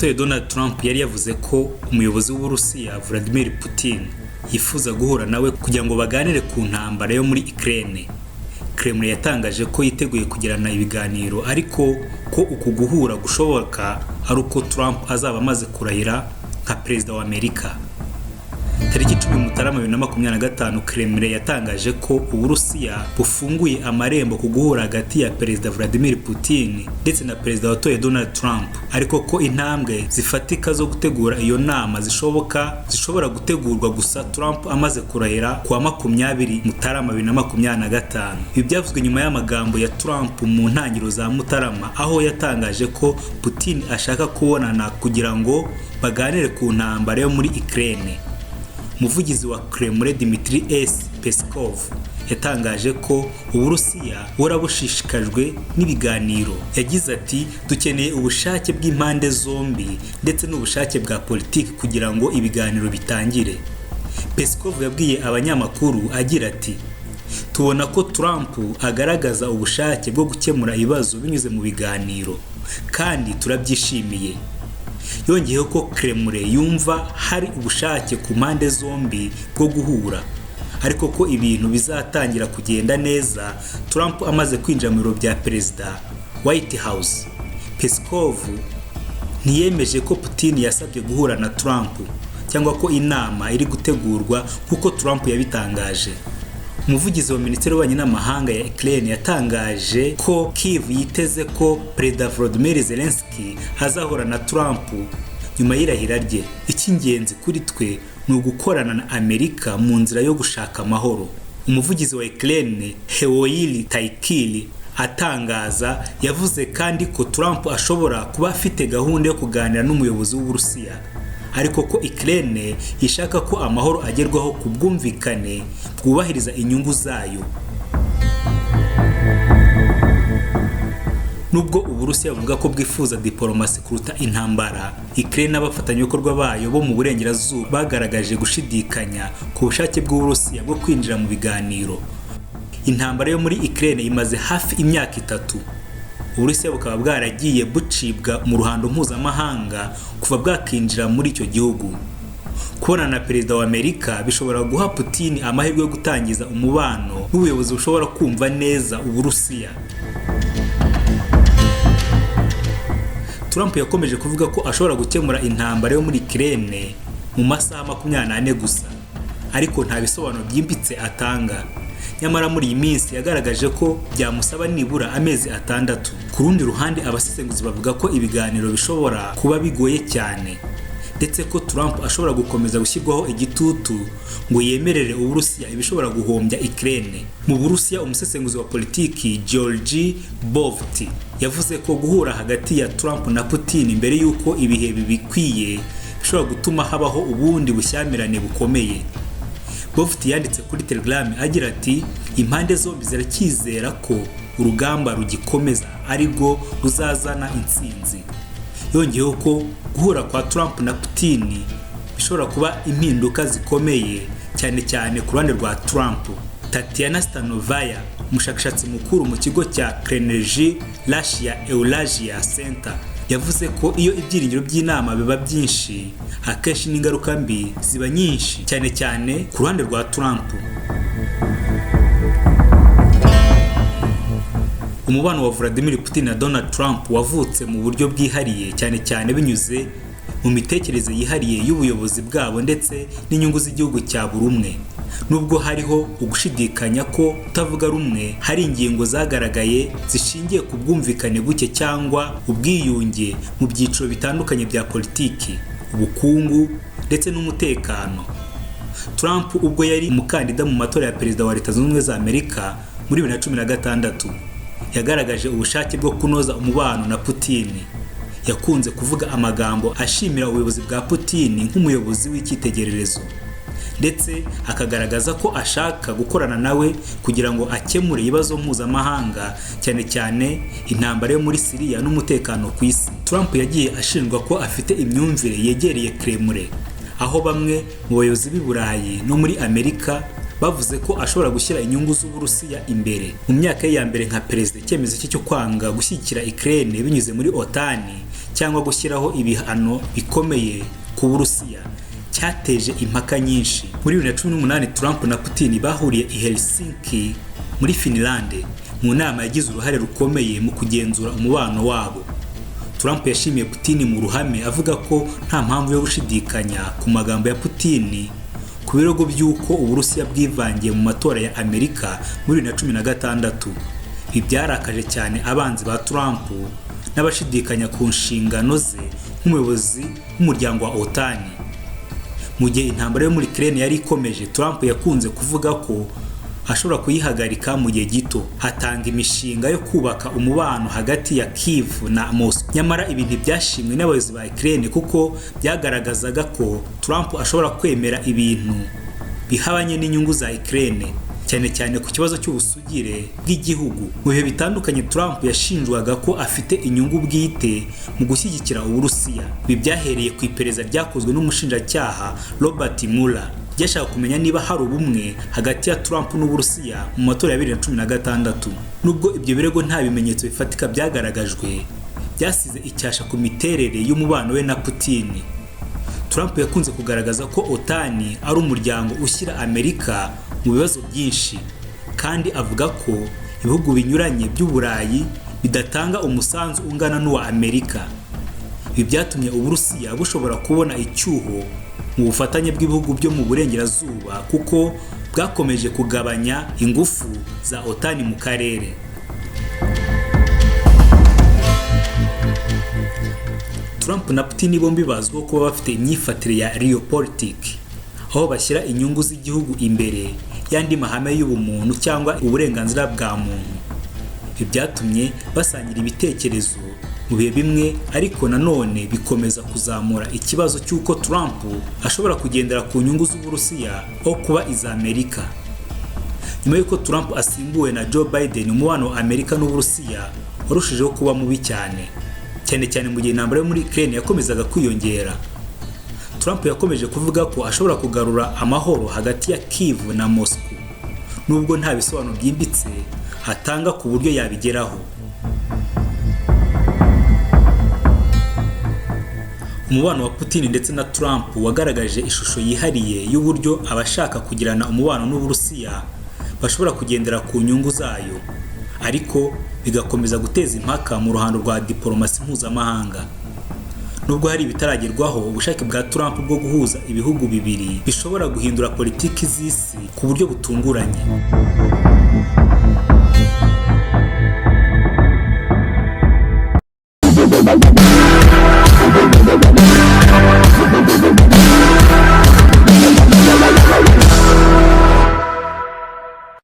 watoye Donald Trump yari yavuze ko umuyobozi w'Uburusiya Vladimir Putin yifuza guhura nawe kugira ngo baganire ku ntambara yo muri Ukraine. Kremlin yatangaje ko yiteguye kugirana ibiganiro, ariko ko uku guhura gushoboka ari uko Trump azaba amaze kurahira nka perezida wa Amerika. Tariki 10 Mutarama 2025, Kremlin yatangaje ko Uburusiya bufunguye amarembo ku guhura hagati ya Perezida Vladimir Putin ndetse na Perezida watoye Donald Trump, ariko ko intambwe zifatika zo gutegura iyo nama zishoboka zishobora gutegurwa gusa Trump amaze kurahira kuwa 20 Mutarama 2025. Ibi byavuzwe nyuma y'amagambo ya Trump mu ntangiriro za Mutarama, aho yatangaje ko Putin ashaka kubonana kugira ngo baganire ku ntambara yo muri Ukraine. Umuvugizi wa Kremlin Dmitry S Peskov yatangaje ko Uburusiya buhora bushishikajwe n'ibiganiro. Yagize ati: "Dukeneye ubushake bw'impande zombi ndetse n'ubushake bwa politiki kugira ngo ibiganiro bitangire." Peskov yabwiye abanyamakuru agira ati: "Tubona ko Trump agaragaza ubushake bwo gukemura ibibazo binyuze mu biganiro, kandi turabyishimiye." Yongeyeho ko Kremlin yumva hari ubushake ku mpande zombi bwo guhura, ariko ko ibintu bizatangira kugenda neza Trump amaze kwinjira mu biro bya perezida, White House. Peskov ntiyemeje ko Putin yasabye guhura na Trump cyangwa ko inama iri gutegurwa nk'uko Trump yabitangaje. Umuvugizi wa Minisiteri y'Ububanyi n'Amahanga ya Ukraine yatangaje ko Kiev yiteze ko Perezida Volodymyr Zelensky azahura na Trump nyuma y'irahira rye. "Icy'ingenzi kuri twe ni ugukorana na Amerika mu nzira yo gushaka amahoro." Umuvugizi wa Ukraine Heorhiy Tykhyi atangaza yavuze kandi ko Trump ashobora kuba afite gahunda yo kuganira n'umuyobozi w'Uburusiya, ariko ko Ukraine ishaka ko amahoro agerwaho ku bwumvikane bwubahiriza inyungu zayo. Nubwo Uburusiya buvuga ko bwifuza diporomasi kuruta intambara, Ukraine n'abafatanyabikorwa bayo bo mu burengerazuba bagaragaje gushidikanya ku bushake bw'Uburusiya bwo kwinjira mu biganiro. Intambara yo muri Ukraine imaze hafi imyaka 3. Uburusiya bukaba bwaragiye bucibwa mu ruhando mpuzamahanga kuva bwakinjira muri icyo gihugu. Kubonana na perezida wa Amerika bishobora guha Putin amahirwe yo gutangiza umubano n'ubuyobozi bushobora kumva neza Uburusiya. Trump yakomeje kuvuga ko ashobora gukemura intambara yo muri Ukraine mu masaha 24 gusa, ariko nta bisobanuro byimbitse atanga. Nyamara muri iyi minsi yagaragaje ko byamusaba nibura amezi 6. Ku rundi ruhande, abasesenguzi bavuga ko ibiganiro bishobora kuba bigoye cyane, ndetse ko Trump ashobora gukomeza gushyirwaho igitutu ngo yemerere Uburusiya ibishobora guhombya Ukraine. Mu Burusiya, umusesenguzi wa politiki Georgi Bovt yavuze ko guhura hagati ya Trump na Putin mbere y'uko ibihe bibikwiye bishobora gutuma habaho ubundi bushyamirane bukomeye. Bovt yanditse kuri Telegram agira ati: "Impande zombi ziracyizera ko urugamba rugikomeza arirwo ruzazana intsinzi." Yongeyeho ko guhura kwa Trump na Putin bishobora kuba impinduka zikomeye, cyane cyane ku ruhande rwa Trump. Tatiana Stanovaya, umushakashatsi mukuru mu kigo cya Carnegie Russia Eurasia Center, yavuze ko iyo ibyiringiro by'inama biba byinshi, akenshi n'ingaruka mbi ziba nyinshi, cyane cyane ku ruhande rwa Trump. Umubano wa Vladimir Putin na Donald Trump wavutse mu buryo bwihariye, cyane cyane binyuze mu mitekerereze yihariye y'ubuyobozi bwabo ndetse n'inyungu z'igihugu cya buri umwe. Nubwo hariho ugushidikanya ko kutavuga rumwe, hari ingingo zagaragaye zishingiye ku bwumvikane buke cyangwa ubwiyunge mu byiciro bitandukanye bya politiki, ubukungu ndetse n'umutekano. Trump ubwo yari umukandida mu matora ya perezida wa Leta Zunze Ubumwe za Amerika muri 2016, yagaragaje ubushake bwo kunoza umubano na Putin. Yakunze kuvuga amagambo ashimira ubuyobozi bwa Putin nk'umuyobozi w'icyitegererezo, ndetse akagaragaza ko ashaka gukorana nawe kugira ngo akemure ibibazo mpuzamahanga, cyane cyane intambara yo muri Siriya n'umutekano ku isi. Trump yagiye ashinjwa ko afite imyumvire yegereye Kremlin, aho bamwe mu bayobozi b'i Burayi no muri Amerika bavuze ko ashobora gushyira inyungu z'Uburusiya imbere. Mu myaka ye ya mbere nka perezida, icyemezo cye cyo kwanga gushyigikira Ukraine binyuze muri OTAN cyangwa gushyiraho ibihano bikomeye ku Burusiya cyateje impaka nyinshi. Muri 2018, Trump na Putin bahuriye i Helsinki muri Finland mu nama yagize uruhare rukomeye mu kugenzura umubano wabo. Trump yashimiye Putin mu ruhame, avuga ko nta mpamvu yo gushidikanya ku magambo ya Putin ku birego by'uko Uburusiya bwivangiye mu matora ya Amerika muri 2016. Ibi byarakaje cyane abanzi ba Trump n'abashidikanya ku nshingano ze nk'umuyobozi w'umuryango wa OTAN. Mu gihe intambara yo muri Ukraine yari ikomeje, Trump yakunze kuvuga ko ashobora kuyihagarika mu gihe gito, hatanga imishinga yo kubaka umubano hagati ya Kiev na Moscow. Nyamara ibi ntibyashimwe n'abayobozi ba Ukraine, kuko byagaragazaga ko Trump ashobora kwemera ibintu bihabanye n'inyungu za Ukraine, cyane cyane ku kibazo cy'ubusugire bw'igihugu. Mu bihe bitandukanye, Trump yashinjwaga ko afite inyungu bwite mu gushyigikira Uburusiya. Ibi byahereye ku iperereza ryakozwe n'umushinjacyaha Robert Mueller ryashaka kumenya niba hari ubumwe hagati ya Trump n'Uburusiya mu matora ya 2016. Nubwo ibyo birego nta bimenyetso bifatika byagaragajwe, byasize icyasha ku miterere y'umubano we na Putin. Trump yakunze kugaragaza ko OTAN ari umuryango ushyira Amerika mu bibazo byinshi, kandi avuga ko ibihugu binyuranye by'Uburayi bidatanga umusanzu ungana n'uwa Amerika. Ibi byatumye Uburusiya bushobora kubona icyuho mu bufatanye bw'ibihugu byo mu burengerazuba, kuko bwakomeje kugabanya ingufu za OTAN mu karere. Trump na Putin bombi bazwiho kuba bafite imyifatire ya realpolitik, aho bashyira inyungu z'igihugu imbere y'andi mahame y'ubumuntu cyangwa uburenganzira bwa muntu. Ibi byatumye basangira ibitekerezo mu bihe bimwe, ariko nanone bikomeza kuzamura ikibazo cy'uko Trump ashobora kugendera ku nyungu z'Uburusiya aho kuba iza Amerika. Nyuma y'uko Trump asimbuwe na Joe Biden, umubano wa Amerika n'Uburusiya warushijeho kuba mubi cyane, cyane cyane mu gihe intambara yo muri Ukraine yakomezaga kwiyongera. Trump yakomeje kuvuga ko ashobora kugarura amahoro hagati ya Kiev na Moscow, nubwo nta bisobanuro byimbitse atanga ku buryo yabigeraho. Umubano wa Putin ndetse na Trump wagaragaje ishusho yihariye y'uburyo abashaka kugirana umubano n'Uburusiya bashobora kugendera ku nyungu zayo, ariko bigakomeza guteza impaka mu ruhando rwa diporomasi mpuzamahanga. Nubwo hari ibitaragerwaho, ubushake bwa Trump bwo guhuza ibihugu bibiri bishobora guhindura politiki z'isi ku buryo butunguranye.